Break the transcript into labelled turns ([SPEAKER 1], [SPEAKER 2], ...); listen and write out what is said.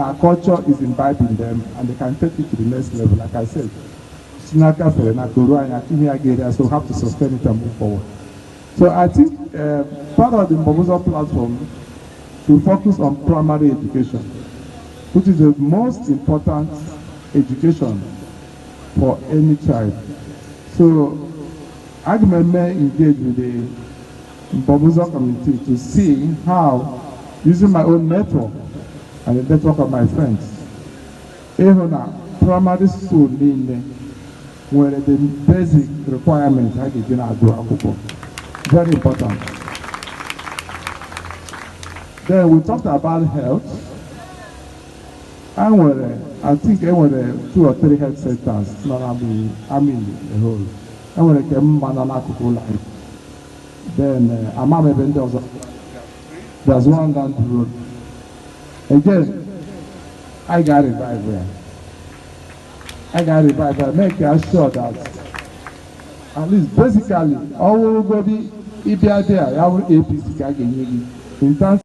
[SPEAKER 1] Na culture is imbibed in them and they can take it to the next level. Like I said, si n'aka fere n'aka ruo anyị aka, ihe ya ga-eri ya, so we have to sustain it and move forward. So I think part of the Mbobuzo platform should focus on primary education, which is the most important education for any child. So aga m eme engage with the Mbobuzo community to see how, using my own network and the network of my friends, ịhụ na primary school niile nwere the basic requirements ha ga-eji na-agụ akwụkwọ. Very important. Then we talked about health. Enwere, I think enwere two or three health centers nọ na Amili a whole. Enwere nke mma nọ n'akụkụ ụlọ anyị. Then ama m ebe ndị ọzọ. There's one down the road. Again, I got revive ya. I got revive ya, make sure that at least basically, ọ wụrụgodi ịbịa there, ya wụrụ APC ka a ga-enye gị in terms